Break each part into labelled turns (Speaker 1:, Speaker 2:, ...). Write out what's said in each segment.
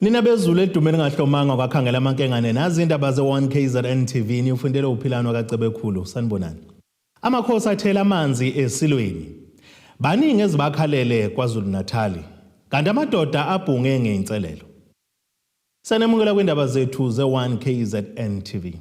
Speaker 1: Nina bezulu edume lingahlomanga kwakhangela amankengane nazi indaba ze-1 KZN TV niyofundela uphilano kaCebekhulu sanibonani. Amakhosi athela amanzi esilweni. Baningi ezibakhalele KwaZulu Natal. Kanti amadoda abhunge ngeinselelo. Sanemukela kwindaba zethu ze-1 KZN TV.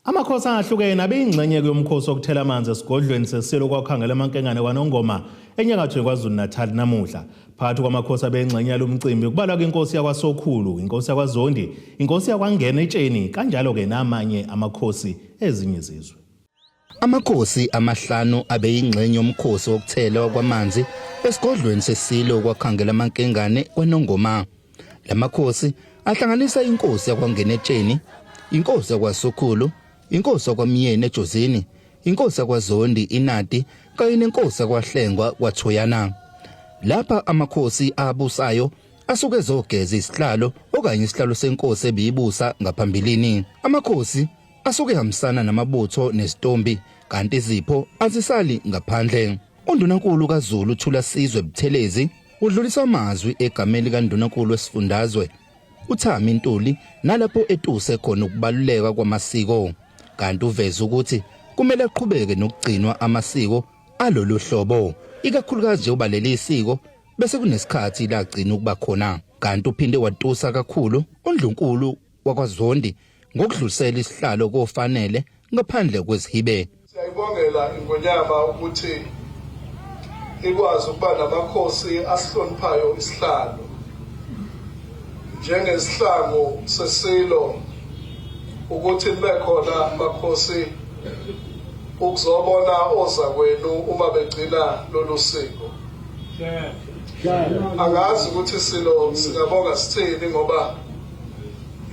Speaker 1: Amakhosi ahlukene abeyingxenye yomkhosi wokuthela amanzi esigodlweni sesilo kwakhangela amankengane kwaNongoma enyakatho yeKwaZulu-Natal namuhla. Phakathi kwamakhosi abeyingxenye yalo mcimbi kubalwa inkosi yakwaSokhulu, inkosi yakwaZondi, inkosi yakwaNgena etsheni kanjalo-ke namanye amakhosi ezinye izizwe.
Speaker 2: Amakhosi amahlanu abeyingxenye yomkhosi wokuthelwa kwamanzi esigodlweni sesilo kwakhangela amankengane kwaNongoma. Lamakhosi ahlanganisa inkosi yakwaNgenetsheni, inkosi yakwaSokhulu, inkosi yakwaMyeni eJozini, inkosi yakwaZondi iNadi kanye nenkosi yakwaHlengwa kwaThoyana. Lapha amakhosi abusayo asuke ezogeza isihlalo okanye isihlalo senkosi ebiyibusa ngaphambilini. Amakhosi asuke ehambisana namabutho nezitombi kanti izipho azisali ngaphandle. UNdunankulu kaZulu Thulasizwe Buthelezi udlulisa amazwi egameni likaNdunankulu wesifundazwe uThami Ntuli nalapho etuse khona ukubaluleka kwamasiko kanti uveze ukuthi kumele aqhubeke nokugcinwa amasiko alolu hlobo ikakhulukazi njengoba leli siko bese kunesikhathi lagcina ukuba khona kanti uphinde watusa kakhulu uNdlunkulu wakwaZondi ngokudlulisela isihlalo kofanele ngaphandle kwezihibe.
Speaker 3: Siyayibongela iNgonyama ukuthi ikwazi ukuba namakhosi asihloniphayo isihlalo njengesihlangu sesilo ukuthi nibe khona makhosi ukuzobona ozakwenu uma begcina lolu siko. Angazi ukuthi silo singabonga sithini ngoba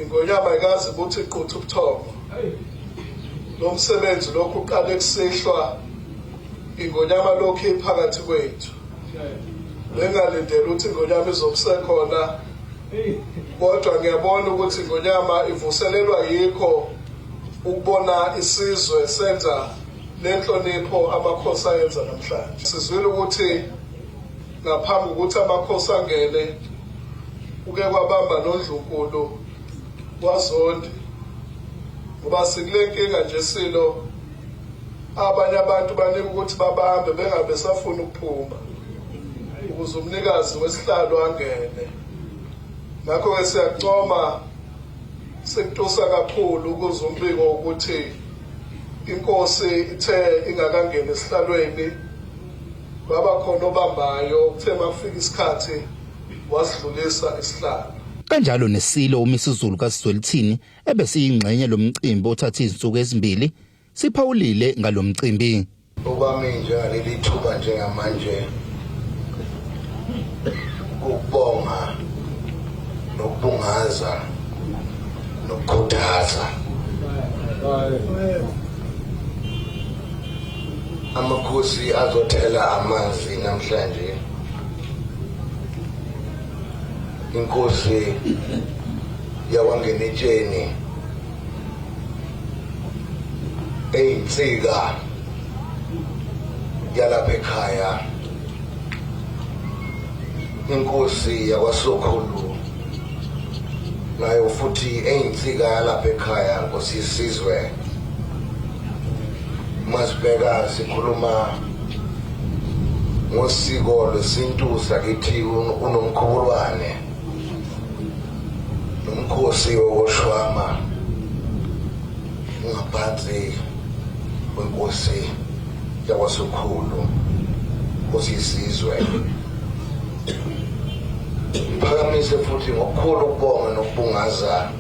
Speaker 3: Ingonyama ayikaze buthi quthu ubuthongo. Lo msebenzi lokhu uqale kusihlwa ingonyama lokhu iphakathi kwethu. Bengalindele ukuthi ingonyama izobusekhona kodwa ngiyabona ukuthi ingonyama ivuselelwa yikho ukubona isizwe senza lenhlonipho amakhosi ayenza namhlanje. Sizwile ukuthi ngaphambi kokuthi amakhosi angene kuke kwabamba nondlunkulu kwaZondi ngoba sikule nkinga nje silo abanye abantu banika ukuthi babambe bengabe safuna ukuphuma ukuze umnikazi wesihlalo angene ngakho-ke siyakuncoma sikutusa kakhulu ukuze umbiko ukuthi inkosi ithe ingakangeni esihlalweni Baba khona obambayo kuthe makufika isikhathi wasidlulisa isihlalo.
Speaker 2: Kanjalo neSilo uMisuzulu kaSizwelithini ebesiyingxenye lomcimbi othathe izinsuku ezimbili siphawulile ngalomcimbi.
Speaker 4: Okwami njengaleli thuba njengamanje ukubonga nokubungaza nokukhuthaza amakhosi azothela amanzi namhlanje inkosi yakwangenetsheni eyinsika yalapha ekhaya inkosi yakwaSokhulu nayo futhi eyinsika yalapha ekhaya nkosi yesizwe masibheka sikhuluma ngosiko lwesintu sakithi unomkhubulwane nomkhosi wokushwama ngaphansi kwenkosi yakwaSokhulu nkosi yesizwe Ngiphakamise futhi ngokukhulu ukubonga nokubungaza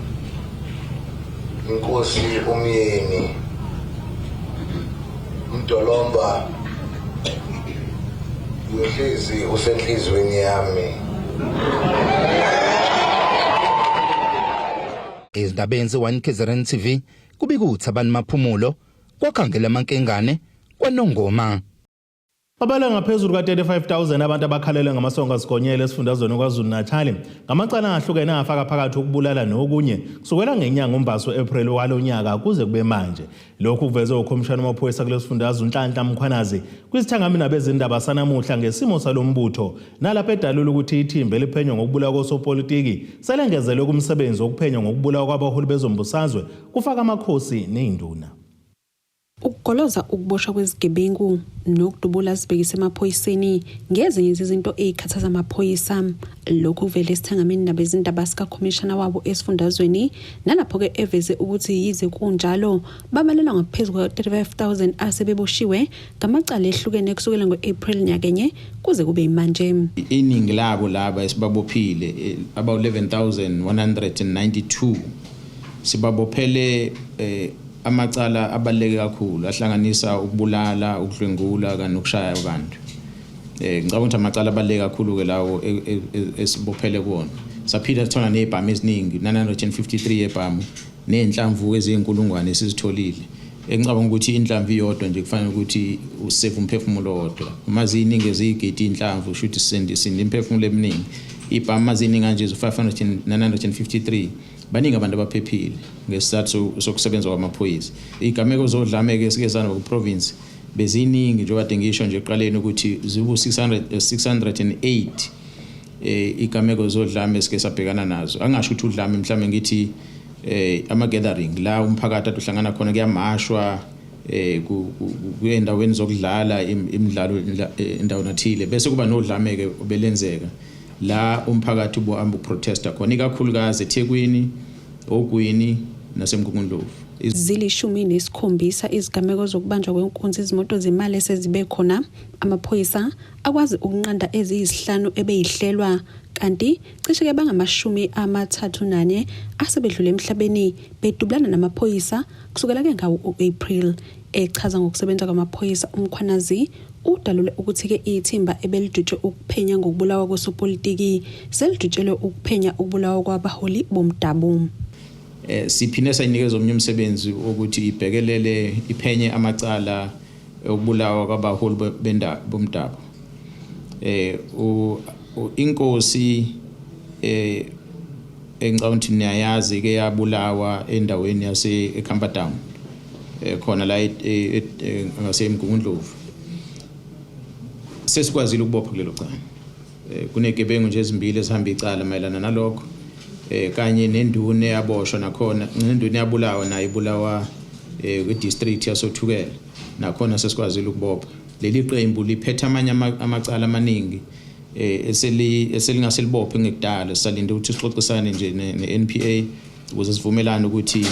Speaker 4: inkosi umyeni Mdolomba uyohlezi usenhlizweni yami.
Speaker 2: Ezindabeni ze-1 KZN TV kubika uThabani Maphumulo kwakhangela amankengane kwaNongoma.
Speaker 1: Babalwe ngaphezulu ka-35,000 abantu abakhalelwe ngamasongo asigonyela esifundazweni KwaZulu-Natal ngamacala ahlukene afaka phakathi ukubulala nokunye kusukela ngenyanga uMbaso April walo nyaka kuze kube manje. Lokhu kuvezwe ukhomishana wamaphoyisa kulesi sifundazwe uNhlanhla Mkhwanazi kwisithangami nabezindaba sanamuhla ngesimo salombutho nalapho edalula ukuthi ithimba eliphenywa ngokubulawa kosopolitiki selengezelwe kumsebenzi wokuphenywa ngokubulawa kwabaholi bezombusazwe kufaka amakhosi nezinduna.
Speaker 5: Ukugoloza ukuboshwa kwezigebengu nokudubula zibhekise emaphoyiseni ngezinye zezinto ezikhathaza amaphoyisa. Lokhu kuvele esithangamini nabezindaba sikakhomishana wabo esifundazweni nalapho-ke eveze ukuthi yize kunjalo babalelwa ngaphezu kuka-35,000 asebeboshiwe ngamacala ehlukene kusukela ngo-April nyakenye kuze kube yimanje.
Speaker 6: Iningi labo laba esibabophile about 11,192 sibabophele amacala abaluleke kakhulu ahlanganisa ukubulala, ukudlwengula kanye nokushaya abantu. Ngicabanga ukuthi amacala abaluleke kakhulu ke lawo esibophele kuwona. Saphila sithola nezibhamu eziningi, 953 ebhamu nezinhlamvu eziyizinkulungwane esizitholile. Engicabanga ukuthi inhlamvu iyodwa nje kufanele ukuthi usave umphefumulo owodwa. Uma ziyiningi eziyigidi inhlamvu kusho ukuthi sisindisa imiphefumulo eminingi. Ibhamu maziningi kanje zo-500 953 baningi abantu abaphephile ngesizathu sokusebenza kwamaphoyisa. Igameko zodlame-ke esike zanaba ku-province beziningi njengoba kade ngisho nje ekuqaleni ukuthi zibu 608 igameko zodlame esike sabhekana nazo. Angasho ukuthi udlame mhlawumbe ngithi ama-gathering la umphakathi ade uhlangana khona kuyamashwa kuyendaweni zokudlala imidlalo endaweni athile bese kuba nodlame-ke obelenzeka la umphakathi ubuhamba uprotesta khona ikakhulukazi eThekwini, Ogwini naseMgungundlovu.
Speaker 5: Zilishumi nesikhombisa izigameko zokubanjwa kwenkunzi izimoto zemali esezibe khona. Amaphoyisa akwazi ukunqanda eziyisihlanu ebeyihlelwa kanti cishe-ke bangamashumi 34 asebedlule emhlabeni bedubulana namaphoyisa kusukela-ke ngawo u-April. Echaza ngokusebenza kwamaphoyisa uMkhwanazi udalule ukuthi-ke ithimba ebelijutshwe ukuphenya ngokubulawa kosopolitiki selijutshelwe ukuphenya ukubulawa kwabaholi bomdabu.
Speaker 6: Siphinde sayinikeza omunye umsebenzi wokuthi ibhekelele iphenye amacala okubulawa kwabaholi bomdabu. Inkosi engicabanga ukuthi niyayazi ke yabulawa endaweni yase eCamperdown khona la ngasemgungundlovu. Sesikwazile ukubopha kulelo cala. Kunegebengu nje ezimbili ezihamba icala mayelana nalokho kanye nenduna eyaboshwa nakhona nenduna yabulawa nayo ibulawa kwi-district yasoThukela nakhona sesikwazile ukubopha. Leli qembu liphethe amanye amacala amaningi eselingaselibophe ngekudala. Sisalinde ukuthi sixoxisane nje ne-NPA ukuze sivumelane ukuthi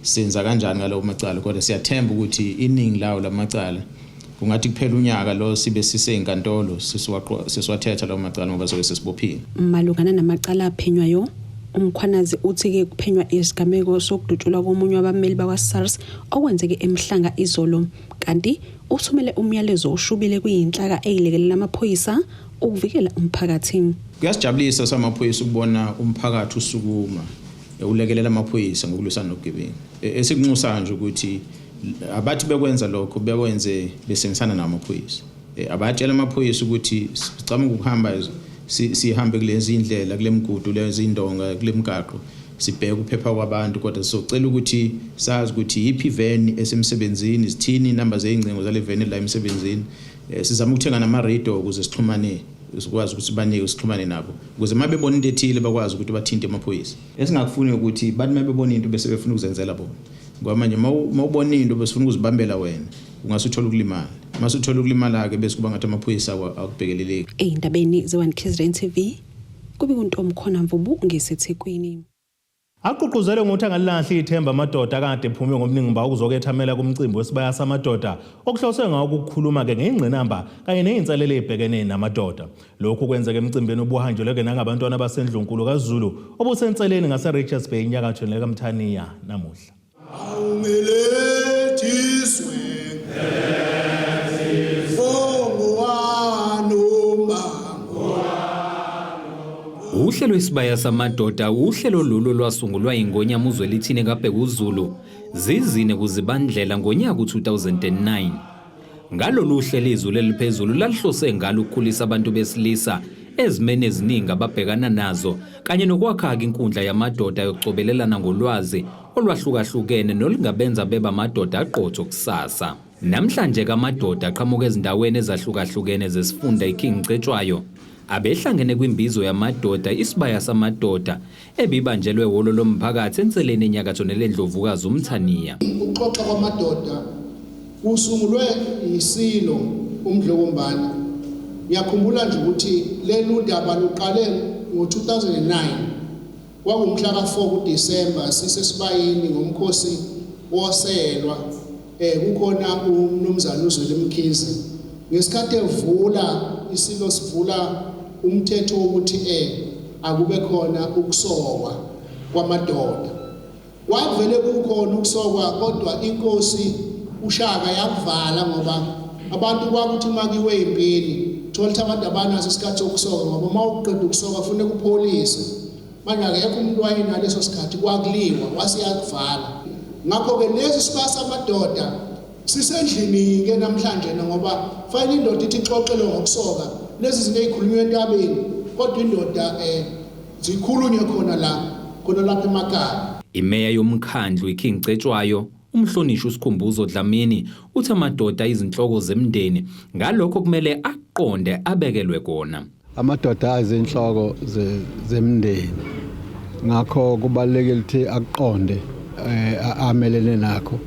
Speaker 6: senza kanjani ngalawo macala, kodwa siyathemba ukuthi iningi lawo lamacala kungathi kuphela unyaka lo sibe siseyinkantolo sisiwathetha lawo macala ngoba sobe sesibophile.
Speaker 5: Malungana namacala aphenywayo uMkhwanazi uthi-ke kuphenywa isigameko sokudutshulwa komunye wabameli bakwa-SARS okwenzeke eMhlanga izolo kanti uthumele umyalezo oshubile kuyinhlaka eyilekelela amaphoyisa ukuvikela umphakathi.
Speaker 6: Kuyasijabulisa samaphoyisa ukubona umphakathi usukuma ulekelela amaphoyisa ngokulwisana nobugebengu. Esikunxusayo nje ukuthi abathi bekwenza lokho bekwenze besebenzisana namaphoyisa. Abatshela amaphoyisa ukuthi sicabanga ukuhamba sihambe kulezi indlela kule migudu lezi indonga kule migaqo sibheke ukuphepha kwabantu, kodwa sizocela ukuthi sazi ukuthi yiphi iveni esemsebenzini, zithini inamba zeyingcingo zale veni la emsebenzini. Sizama ukuthenga nama-radio ukuze sixhumane sikwazi ukuthi banike sixhumane nabo ukuze uma bebona into ethile bakwazi ukuthi bathinte amaphoyisa. Esingakufuni ukuthi bathi uma bebona into bese befuna ukuzenzela bona, ngoba manje uma ubona into bese ufuna ukuzibambela wena ungase uthole ukulimala. Uma usuthola ukulimala-ke bese kuba ngathi amaphoyisa akubhekeleleki.
Speaker 5: Ey'ndabeni ze-1 KZN TV kubika uNtomkhona Mvubu ngiseThekwini.
Speaker 1: Agqugquzelwe ngokuthi angalilahli ithemba amadoda akade ephume ngobuningi bawo ukuzokethamela kumcimbi wesibaya samadoda okuhloswe ngawo ukukhuluma-ke ngey'ngqinamba kanye ney'nselele ey'bhekene namadoda. Lokhu kwenzeka emcimbini obuhanjelwe-ke nangabantwana basendlunkulu kaZulu obusenseleni ngase-Richards Bay enyakatho nekaMthaniya namuhla.
Speaker 7: Awungilethiswe
Speaker 8: Uhlelo Isibaya Samadoda uhlelo lolu lwasungulwa iNgonyama uZwelithini kaBhekuzulu zizine kuZibandlela ngonyaka u-2009. Ngalolu hlelo izulu eliphezulu lalihlose ngalo ukukhulisa abantu besilisa ezimeni eziningi ababhekana nazo kanye nokwakha-ke inkundla yamadoda yokucobelelana ngolwazi olwahlukahlukene nolungabenza beba amadoda aqotho kusasa. Namhlanje kamadoda aqhamuka ezindaweni ezahlukahlukene zesifunda iKing Cetshwayo abehlangene kwimbizo yamadoda isibaya samadoda ebibanjelwe ehholo lomphakathi eNseleni enyakatho neleNdlovukazi uMthaniya.
Speaker 7: Ukuxoxa kwamadoda kusungulwe yiSilo uMdlokombane. Ngiyakhumbula nje ukuthi lelu daba luqale ngo-2009 Kwakuwumhla ka-4 kuDisemba sisesibayeni ngomkhosi woselwa eh kukhona umnumzane uZweli Mkhize ngesikhathi evula isilo sivula umthetho wokuthi eh akube khona ukusokwa kwamadoda kwavele kukhona ukusokwa kodwa inkosi uShaka yakuvala ngoba abantu kwakuthi uma kuyiwe empini thola ukuthi abantu abanaso isikhathi sokusoka ngoba uma uqeda ukusoka kufuneka upholise manje akekho umuntu wayenaleso sikhathi kwakuliwa wase yakuvala ngakho-ke lesi siba samadoda sisendlini-ke namhlanje ngoba fanele indoda ithi ixoxelwe ngokusoka lezi zinto ey'khulunywa entabeni kodwa indoda um zikhulunywe khona la khona lapha emakhaya.
Speaker 8: Imeya yomkhandlu iKing Cetshwayo, uMhlonishwa uSikhumbuzo Dlamini, uthi amadoda ayizinhloko zemindeni, ngalokho kumele aqonde abekelwe kona.
Speaker 9: Amadoda ayizinhloko zemindeni, ngakho kubalulekile ukuthi akuqonde eh, amelene nakho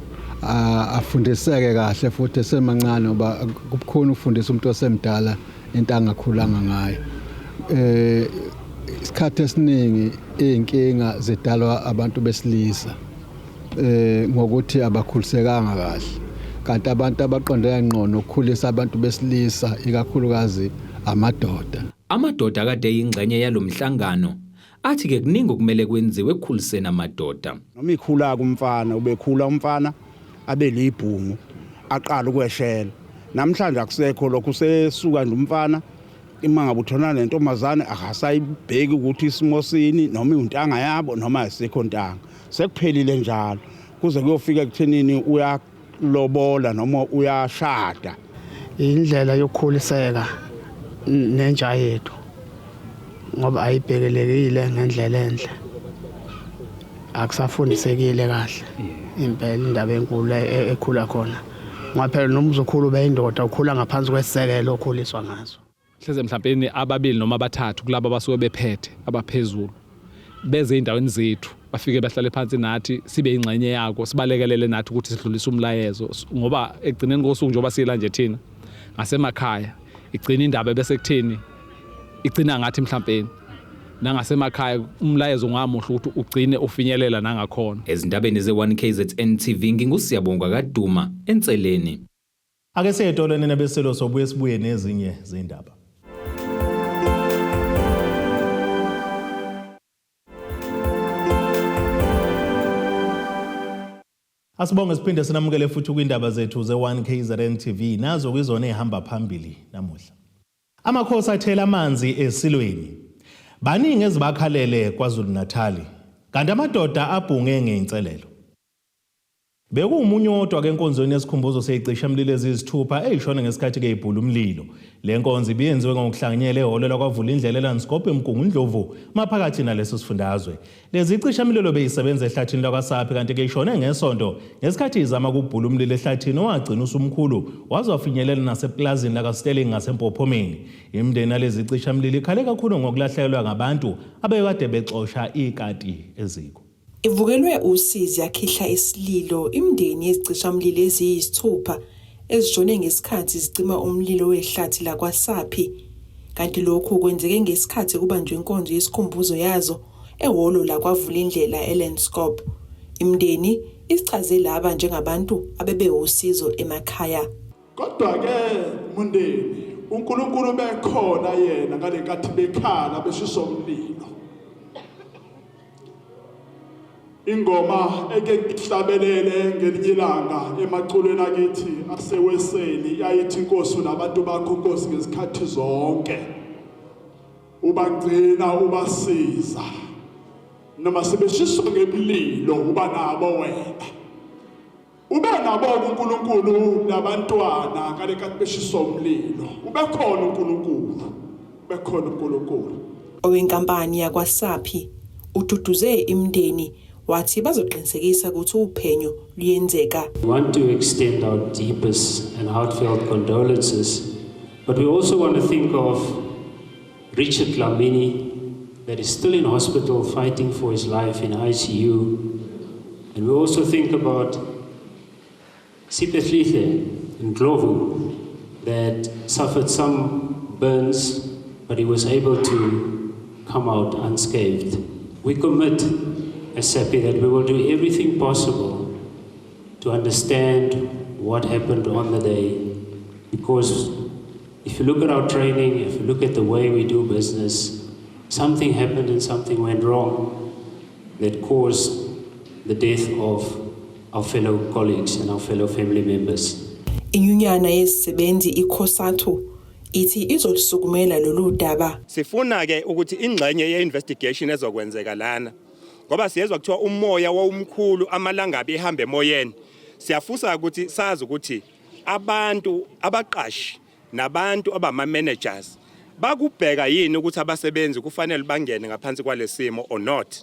Speaker 9: afundiseke kahle futhi esemancane ngoba kubukhuni ukufundisa umuntu osemdala into angakhulanga ngayo eh isikhathi esiningi izinkinga zidalwa abantu besilisa eh ngokuthi abakhulisekanga kahle kanti abantu abaqondeka ngqo nokukhulisa abantu besilisa ikakhulukazi amadoda
Speaker 8: Amadoda akade eyingxenye yalomhlangano athi ke kuningi okumele kwenziwe ekukhuliseni amadoda.
Speaker 10: Noma ikhula kumfana ubekhula umfana abe libhungu aqala ukweshela. Namhlanje akusekho lokho usesuka nje umfana ima ngabe utholana nentombazane akasayibheki ukuthi isimo sini noma iwuntanga yabo noma ayisikho ntanga. Sekuphelile njalo kuze kuyofika ekuthenini uyalobola noma uyashada.
Speaker 11: Indlela yokukhuliseka nentsha yethu ngoba ayibhekelekile ngendlela enhle akusafundisekile kahle impela indaba enkulu e, ekhula khona ngoba phela noma uzokhula ube indoda ukhula ngaphansi kwesisekelo okhuliswa ngaso
Speaker 12: hleze mhlawumbe ababili noma abathathu kulabo abasuke bephethe abaphezulu beze ey'ndaweni zethu bafike bahlale phansi nathi sibe ingxenye yako sibalekelele nathi ukuthi sidlulise umlayezo ngoba ekugcineni kosuku njengoba siyela nje thina ngasemakhaya igcina indaba bese kutheni igcina ngathi mhlampeni nangasemakhaya umlayezo ungamuhle ukuthi ugcine ufinyelela nangakhona.
Speaker 8: Ezindabeni ze-1KZN TV nginguSiyabonga kaDuma eNseleni.
Speaker 1: Ake siye etolo nina besilo sobuye sibuye nezinye zindaba. Asibonge siphinde sinamukele futhi kwindaba zethu ze-1 KZN TV nazo kwizona ezihamba phambili namuhla. Amakhosi athela amanzi esilweni. Baningi ezibakhalele KwaZulu-Natal. Kanti amadoda abhunge ngeinselelo. Bekuwumunye wodwa ke enkonzweni yesikhumbuzo seyicishamlilo eziyisithupha eyishone ngesikhathi ke ibhula umlilo. Le nkonzo ibiyenziwe ngokuhlanganyela ehholo lakwaVulindlela eLandscope eMgungundlovu maphakathi naleso sifundazwe. Lezi cishamlilo beyisebenza ehlathini lakwaSaphi kanti ke ishone ngesonto ngesikhathi izama ukubhula umlilo ehlathini owagcina usumkhulu waze wafinyelela naseplazini lakaSterling ngaseMpophomeni. Imindeni yalezi cishamlilo ikhale kakhulu ngokulahlekelwa ngabantu abekade bexosha ikati eziko.
Speaker 13: Ivukelwe usizi yakhihla isililo imindeni yezicishamlilo eziyisithupha ezishone ngesikhathi zicima umlilo wehlathi lakwaSaphi. Kanti lokhu kwenzeke ngesikhathi kubanjwe inkonzo yesikhumbuzo yazo ehholo lakwaVulindlela eLandskop. Imindeni isichaze laba njengabantu abebewusizo emakhaya.
Speaker 3: Kodwa-ke mundeni, uNkulunkulu bekhona yena ngalenkathi bekhala beshiswa umlilo. Ingoma eke ngihlabelele ngelinye ilanga emaculweni akithi aseweseli yayithi inkosi nabantu bakho Nkosi ngezikhathi zonke ubagcina ubasiza noma sebeshiswa ngemililo uba nabo wena.
Speaker 14: Ube nabo uNkulunkulu nabantwana ngalekathi beshiswa umlilo. Ube khona uNkulunkulu. Ube khona uNkulunkulu.
Speaker 13: Owenkampani yakwaSappi ududuze imindeni wathi bazoqinisekisa ukuthi uphenyo luyenzeka.
Speaker 15: We want to extend our deepest and heartfelt condolences, but we also want to think of Richard Dlamini, that is still in hospital fighting for his life in ICU. And we also think about Siphesihle Ndlovu, that suffered some burns, but he was able to come out unscathed. We commit as Sappi that we will do everything possible to understand what happened on the day, because if you look at our training, if you look at the way we do business, something happened and something went wrong that caused the death of our fellow colleagues and our fellow family members.
Speaker 13: Inyunyana yezisebenzi iCosatu ithi izolisukumela lolu daba.
Speaker 16: Sifuna ke ukuthi ingxenye ye-investigation ezokwenzeka lana, ngoba siyezwa kuthiwa umoya wawumkhulu, amalangabi ehamba emoyeni. Siyafusa ukuthi sazi ukuthi abantu abaqashi nabantu abama-managers bakubheka yini ukuthi abasebenzi kufanele bangene ngaphansi kwalesimo or not,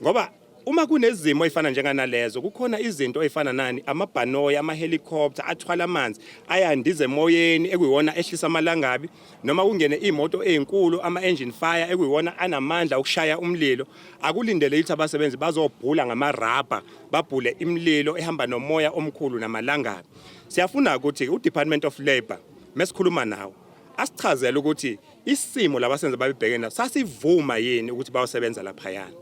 Speaker 16: ngoba uma kunezimo ezifana njenganalezo, kukhona izinto ezifana nani, amabhanoyi, ama-helicopter athwala amanzi ayandiza emoyeni ekuyiwona ehlisa amalangabi, noma kungene iy'moto ey'nkulu, ama-engine fire ekuyiwona anamandla okushaya umlilo. Akulindele ukuthi abasebenzi bazobhula ngamarabha, babhule imililo ehamba nomoya omkhulu namalangabi. Siyafuna ukuthi u-Department of Labour, mesikhuluma nawo, asichazele ukuthi isimo labasebenzi babebhekene naso sasivuma yini ukuthi bayosebenza laphayana.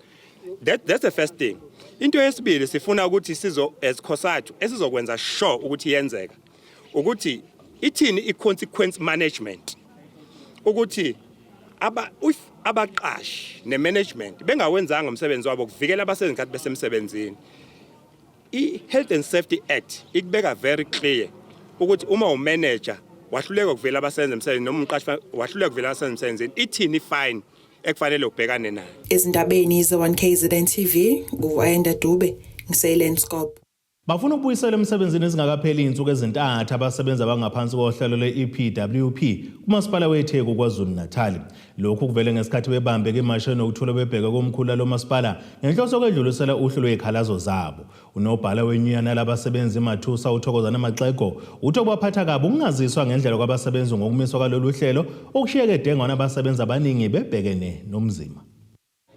Speaker 16: That's the first thing. Into yesibili, sifuna ukuthi sizo as COSATU esizokwenza sure ukuthi yenzeka ukuthi ithini i-consequence management, ukuthi aba if abaqashi ne-management bengawenzanga umsebenzi wabo ukuvikela abasebenzi kade besemsebenzini, i-Health and Safety Act ikubeka very clear ukuthi uma umanager wahluleka ukuvikela abasebenzi emsebenzini noma umqashi wahluleka ukuvikela abasebenzi emsebenzini, ithini i-fine ekufanele ubhekane nayo.
Speaker 13: Ezindabeni ze-1KZN TV, ngu-Ayanda Dube, ngiseLandscape.
Speaker 1: Bafuna ukubuyisela emsebenzini ezingakapheli izinsuku ezi-3 abasebenzi abangaphansi kohlelo lwe-EPWP kumasipala weTheku KwaZulu-Natal. Lokhu kuvele ngesikhathi bebambe imashi enokuthula bebheke komkhulu lo masipala ngenhloso yokwedlulisela uhlu lwezikhalazo zabo. Unobhala wenyunyana labasebenzi Mathusa uThokozana Maxego uthi okubaphatha kabi ukungaziswa ngendlela kwabasebenzi ngokumiswa kwalolu hlelo, okushiyeke dengwana abasebenzi abaningi bebhekene nomzima.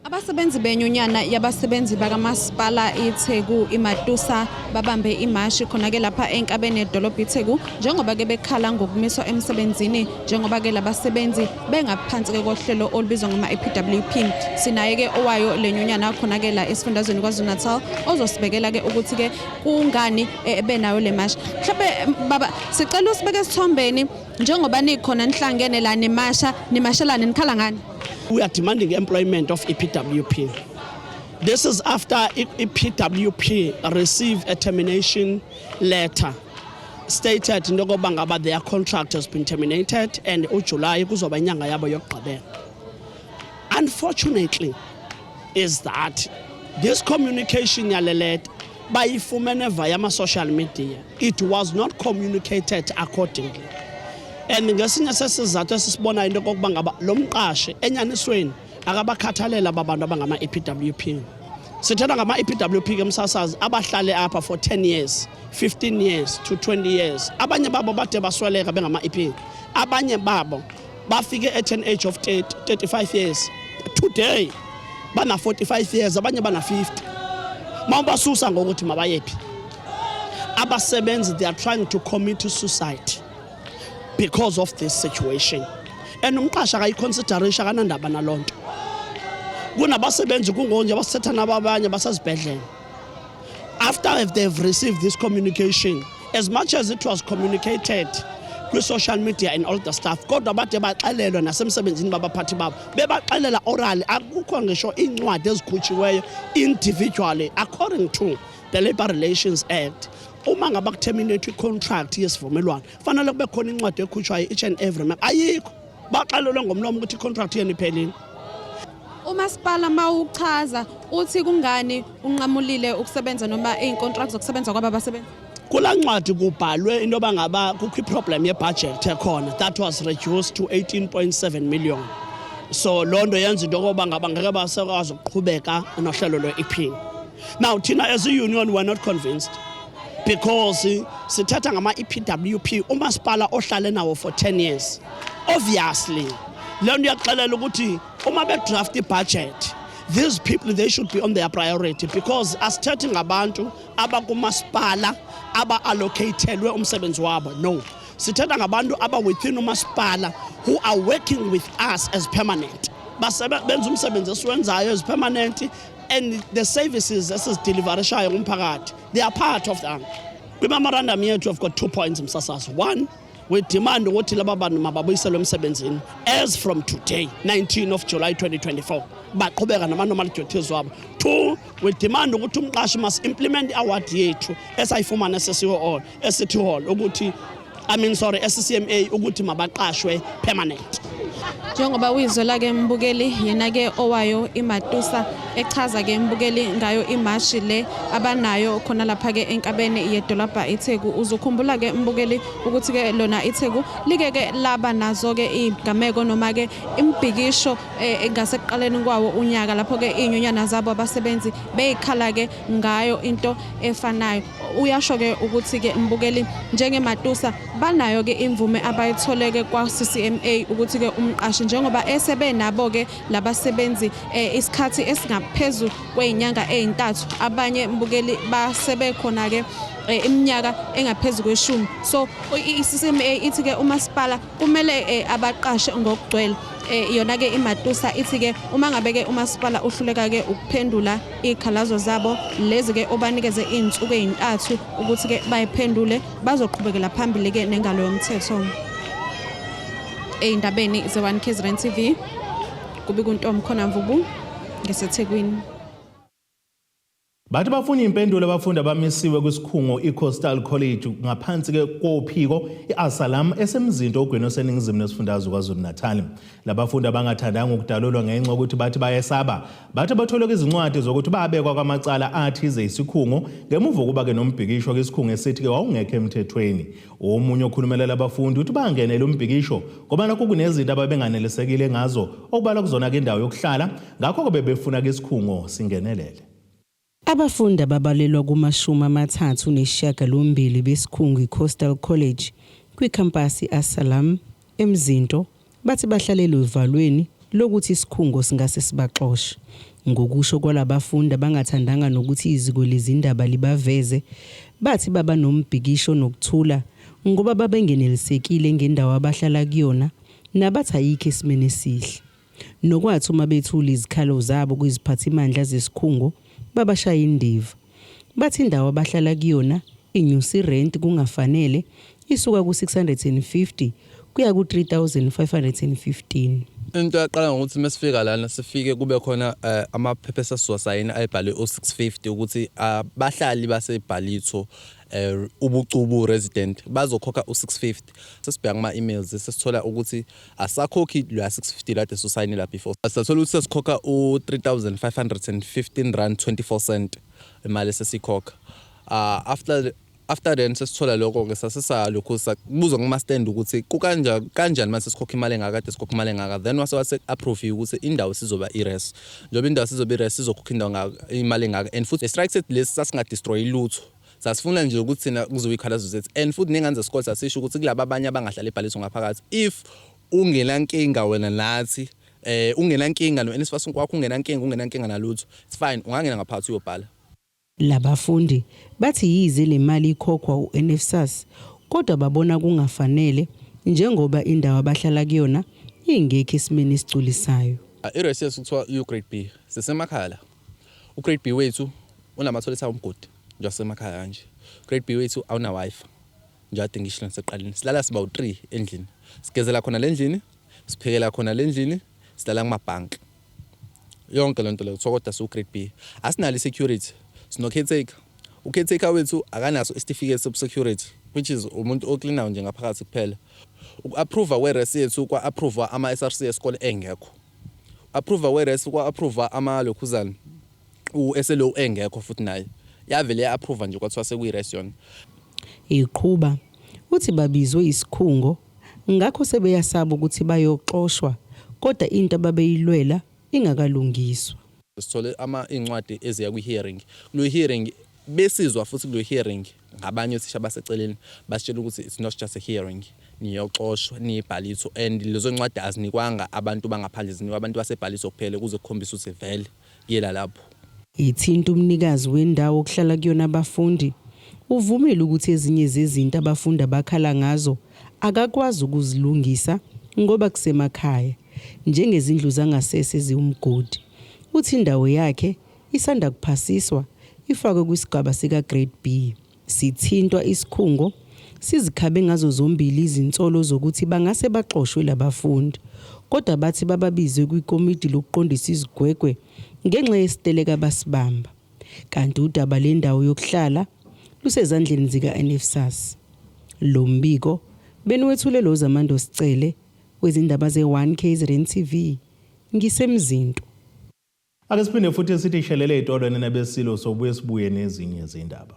Speaker 5: Abasebenzi benyunyana yabasebenzi bakamasipala iTheku iMatusa babambe imashi khona-ke lapha enkabeni yedolobha iTheku, njengoba-ke bekhala ngokumiswa emsebenzini, njengoba-ke labasebenzi bengaphansi-ke kohlelo olubizwa ngama-EPWP. Sinaye-ke owayo le nyunyana khona-ke la esifundazweni KwaZulu-Natal ozosibekela-ke ukuthi-ke kungani benayo le mashi. Mhlawumbe baba, sicela usibeke esithombeni njengoba nikhona nihlangene la nimasha, nimashelane, nikhala ngani?
Speaker 11: We are demanding employment of EPWP. This is after EPWP received a termination letter stated into yokokuba ngaba their contract has been terminated and uJuly kuzoba inyanga yabo yokugqibela. Unfortunately is that this communication yale letter bayifumene via ama-social media. It was not communicated accordingly. And ngesinye sesizathu esisibonayo into yokokuba ngaba lo mqashi enyanisweni akabakhathalela aba bantu abangama-EPWP. Sithetha ngama-EPWP ke, msasazi, abahlale apha for 10 years, 15 years to 20 years. Abanye babo bade basweleka bengama-EP. Abanye babo bafike at an age of 30, 35 years. Today bana 45 years, abanye bana 50. Mawubasusa ngokuthi mabayephi? Abasebenzi, they are trying to commit suicide because of this situation, and umqashi akayiconsiderisha, akanandaba naloo nto. Kunabasebenzi kungonje abasithetha nabo, abanye basezibhedlela after they've received this communication. As much as it was communicated kwi-social media and all the stuff, kodwa bade baxelelwa nasemsebenzini babaphathi babo, bebaxelela orally. Akukho ngisho iincwadi ezikhutshiweyo individually. According to the Labour Relations Act, uma ngaba kuterminate i-contract yesivumelwano, fanele kube khona incwadi ekhutshwayo each and every month. Ayikho, baxelelwe ngomlomo ukuthi i-contract yenu iphelile.
Speaker 5: Umasipala mawuchaza uthi kungani unqamulile ukusebenza noma iy'nkontrakt zokusebenza kwaba basebenzi?
Speaker 11: Kulaa ncwadi kubhalwe into yoba ngaba kukho iproblem yebudget ekhona that was reduced to 18.7 million. So loo nto yenza into yokoba ngaba ngeke basekwazi ukuqhubeka nohlelo lwe-EP. Now thina as a union we're not convinced because sithetha ngama-EPWP umasipala ohlale nawo for 10 years. Obviously le nto iyakuxelela ukuthi uma bedraft ibudget, these people, they should be on their priority, because asithethi ngabantu abakumasipala aba-allocatelwe umsebenzi wabo. No, sithetha ngabantu aba-within umasipala who are working with us as permanent. Benza umsebenzi esiwenzayo as permanent, and the services esizideliverishayo kumphakathi, they are part of them. Kwimemorandum yethu we've got 2 points, msasazi. One, we demand ukuthi laba bantu mababuyiselwe emsebenzini as from today, 19 of July 2024, baqhubeka nama-normal duties wabo. Two, we demand ukuthi umqashi must implement i-award yethu esayifumana e-CCO, e-City Hall, ukuthi, I mean, sorry, e-CCMA, ukuthi mabaqashwe permanent.
Speaker 5: Njengoba uyizwela-ke mbukeli, yena-ke owayo iMatusa echaza-ke mbukeli ngayo imashi le abanayo khona lapha-ke enkabeni yedolobha iTheku. Uzokhumbula-ke mbukeli ukuthi-ke lona iTheku like-ke laba nazo-ke iy'gameko noma-ke imibhikisho ngasekuqaleni kwawo unyaka, lapho-ke iy'nyunyana zabo abasebenzi beyikhala-ke ngayo into efanayo. Uyasho-ke ukuthi-ke mbukeli, njengeMatusa banayo-ke imvume abayitholeke kwa-CCMA ukuthi-ke umqashi njengoba esebenabo-ke labasebenzi isikhathi esingaphezu kwey'nyanga ey'ntathu, abanye mbukeli basebekhona-ke iminyaka engaphezu kweshumi. So i-CCMA ithi-ke umasipala kumele abaqashe ngokugcwele. Yona-ke iMatusa ithi-ke uma ngabe-ke umasipala uhluleka-ke ukuphendula iy'khalazo zabo lezi-ke obanikeze iy'nsuku ey'ntathu ukuthi-ke bayiphendule, bazoqhubekela phambili-ke nengalo yomthetho. Ey'ndabeni ze-1 KZN TV, kubika uNtombi khona Mvubu ngiseThekwini.
Speaker 1: Bathi bafuna impendulo abafundi abamisiwe kwisikhungo iCoastal College ngaphansi-ke kophiko i-Asalam eseMzinto ogwini oseningizimu nesifundazwe KwaZulu-Natal. Labafundi abangathandanga ukudalulwa ngenxa yokuthi bathi bayesaba, bathi batholwe izincwadi zokuthi babekwa kwamacala athize isikhungo ngemuva kokuba-ke nombhikisho kwisikhungo esithi-ke wawungekho emthethweni. Omunye okhulumelela abafundi uthi bangenele umbhikisho ngoba nakho kunezinto ababenganelisekile ngazo, okubalwa kuzona-ke indawo yokuhlala, ngakho-ke bebefuna-ke isikhungo singenelele.
Speaker 17: Abafundi ababalelwa kuma-38 besikhungo iCoastal College kwikhampasi Asalam eMzinto bathi bahlalele uvalweni lokuthi isikhungo singase sibaxoshe. Ngokusho kwalabafundi abangathandanga nokuthi iziko lezindaba libaveze, bathi baba nombhikisho nokuthula ngoba babengenelisekile ngendawo abahlala kuyona nabathi ayikho esimeni esihle. Nokwathi uma bethula izikhalo zabo kwiziphathimandla zesikhungo babashaya indiva. Bathi indawo abahlala kuyona inyusa irenti kungafanele, isuka ku-650 kuya ku-3515.
Speaker 18: Into yaqala ngokuthi mesifika lana, sifike kube khona amaphepha esasizowasayina ayebhalwe o-650 ukuthi abahlali baseBallito, ubucubu resident, bazokhokha u-650. Sesibheka kuma-emails, sesithola ukuthi asakhokhi loya 650 kade sosayinela before. Sathola ukuthi sesikhokha u-3515 rand 24 cent imali esesikhokha. After then sesithola lokho-ke, sasisalokhu sakubuzwa kuma-stand ukuthi kukanja kanjani mase sikhokha imali engaka, kade sikhokha imali engaka. Then wase approve ukuthi indawo sizoba i-res, njengoba indawo sizoba i-res, sizokhokha indawo ngaka, imali engaka. And futhi le-strike sethu lesi sasingadestroy lutho, sasifuna nje ukuthi thina kuzoba iy'khalazo zethu. And futhi ney'ngane zesikole sasisho ukuthi kulaba abanye abangahlali eBallito ngaphakathi, if ungenankinga wena nathi, ungenankinga no-NSFAS wakho, ungenankinga nalutho, it's fine, ungangena ngaphakathi uyobhala.
Speaker 17: Labafundi bathi yize le mali ikhokhwa uNSFAS, kodwa babona kungafanele njengoba indawo abahlala kuyona ingekho esimeni esigculisayo.
Speaker 18: I-res yethu kuthiwa u-grade B, sisemakhaya la. U-grade B wethu unamathoyilethi awumgodi nje wasemakhaya kanje. Grade B wethu awuna Wi-Fi nje, ade ngisho nasekuqaleni. Silala siba u-3 endlini, sigezela khona le ndlini, siphekela khona le ndlini, silala kumabhanki, yonke lento leyo. Kuthiwa kodwa siwu-grade B, asinalo i-security, sino-caretaker. U-caretaker wethu akanaso isitifiketi sobu-security, which is umuntu oklinayo nje ngaphakathi kuphela. Uku-approve kwe-res yethu kwa-approve ama-SRC esikole engekho, approve kwe-res kwa-approve amalokhuzana u-SLO engekho futhi naye, yavele ya-approve nje, kwathiwa sekuyi-res yona.
Speaker 17: Eqhuba, uthi babizwe isikhungo ngakho sebeyasaba ukuthi bayoxoshwa kodwa into ababeyilwela ingakalungiswa.
Speaker 18: Sithole ama iy'ncwadi eziya kwi-hearing. Kulo hearing besizwa futhi kulo hearing ngabanye othisha abaseceleni basitshela ukuthi it's not just a hearing niyoxoshwa niyibhaliso and lezo ncwadi azinikwanga abantu bangaphandle zinikwa abantu basebhaliso kuphela kuze kukhombise ukuthi vele kuyela lapho.
Speaker 17: Ethinta umnikazi wendawo okuhlala kuyona abafundi, uvumile ukuthi ezinye zezinto abafundi abakhala ngazo akakwazi ukuzilungisa ngoba kusemakhaya, njengezindlu zangasese eziwumgodi. Uthi indawo yakhe isanda kuphasiswa ifakwe kwisigaba sika-Grade B. Sithintwa isikhungo, sizikhabe ngazo zombili izinsolo zokuthi bangase baxoshwe labafundi, kodwa bathi bababize kwikomidi lokuqondisa izigwegwe ngenxa yesiteleka abasibamba. Kanti udaba lendawo yokuhlala lusezandleni zika-NSFAS. Lo mbiko beniwethulelwa uZamando Sicele wezindaba ze-1 KZN TV, ngiseMzinto.
Speaker 1: Ake siphinde futhi sithi shelele ey'tolo nina beSilo sobuye sibuye nezinye izindaba.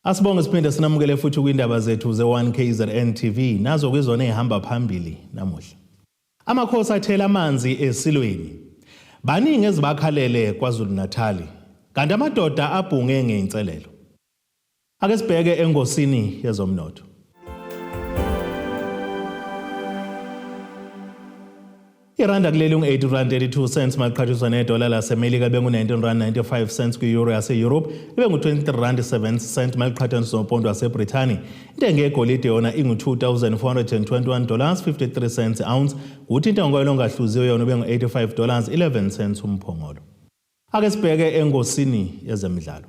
Speaker 1: Asibonge siphinde sinamukele futhi kwindaba zethu ze-1 KZN TV nazo kwizona ezihamba phambili namuhla. Amakhosi athela amanzi esilweni. Baningi ezibakhalele KwaZulu-Natal. Kanti amadoda abhunge ngeinselelo. Ake sibheke engosini yezomnotho. Iranda kuleli ungu-80 rand 82 cents maliqhathiswa nedola laseMelika bengu-19 rand 95 cents kwi-euro yase-Europe ibe ngu-23 rand 7 cent maliqhathaniswa nopondo waseBrithani. Intengo yegolide yona ingu-2421 dollars 53 cents ounce kuthi intengo kwayo ongahluziwe yona ube ngu-85 dollars 11 cents umphongolo. Ake sibheke engosini yezemidlalo.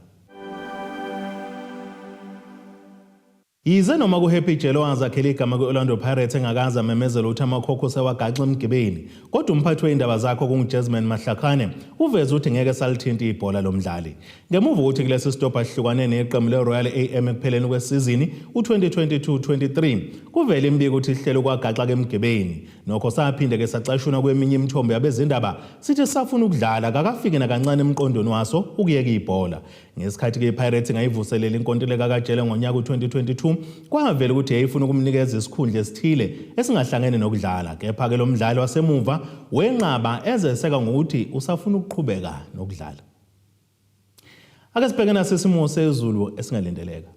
Speaker 1: Yize noma kuHappy Jele owazakhela igama kwi-Orlando Pirates engakaze amemezele ukuthi amakhokho sewagaxa emgibeni, kodwa umphathi wey'ndaba zakhe okunguJazzman Mahlakgane uveze ukuthi ngeke salithinta ibhola lo mdlali. Ngemuva kokuthi kulesi sitobha sihlukane neqembu le-Royal AM ekupheleni kwesizini u-2022-23, kuvele imibiko ukuthi lihlele ukwagaxa emgibeni. Nokho saphinde-ke sacashunwa kweminye imithombo yabezindaba sithi sisafuna ukudlala, kakafiki nakancane emqondweni waso ukuyeka ibhola. Ngesikhathi-ke iPirates ingayivuselela inkontileka kaJele ngonyaka u-2022, kwavela ukuthi yayifuna ukumnikeza isikhundla esithile esingahlangene nokudlala. Kepha-ke lo mdlali wasemuva wenqaba ezeseka ngokuthi usafuna ukuqhubeka nokudlala. Ake sibheke nasi isimo sezulu esingalindeleka.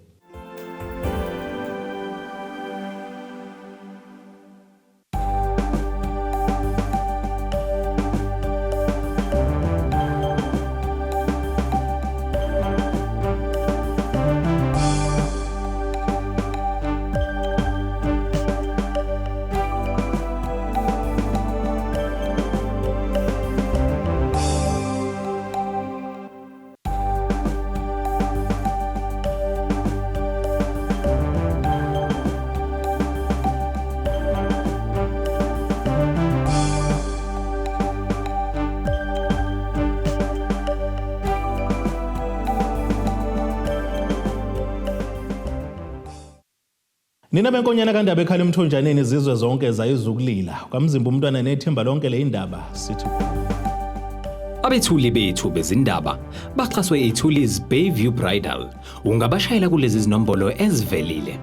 Speaker 1: Nina benkonyana kaNdaba ekhala emthonjaneni izizwe zonke zayizukulila. Kwamzimba umntwana nethimba lonke le indaba sithi
Speaker 8: Abethuli bethu bezindaba baxhaswe iThulis Bayview Bridal. Ungabashayela kulezi zinombolo ezivelile.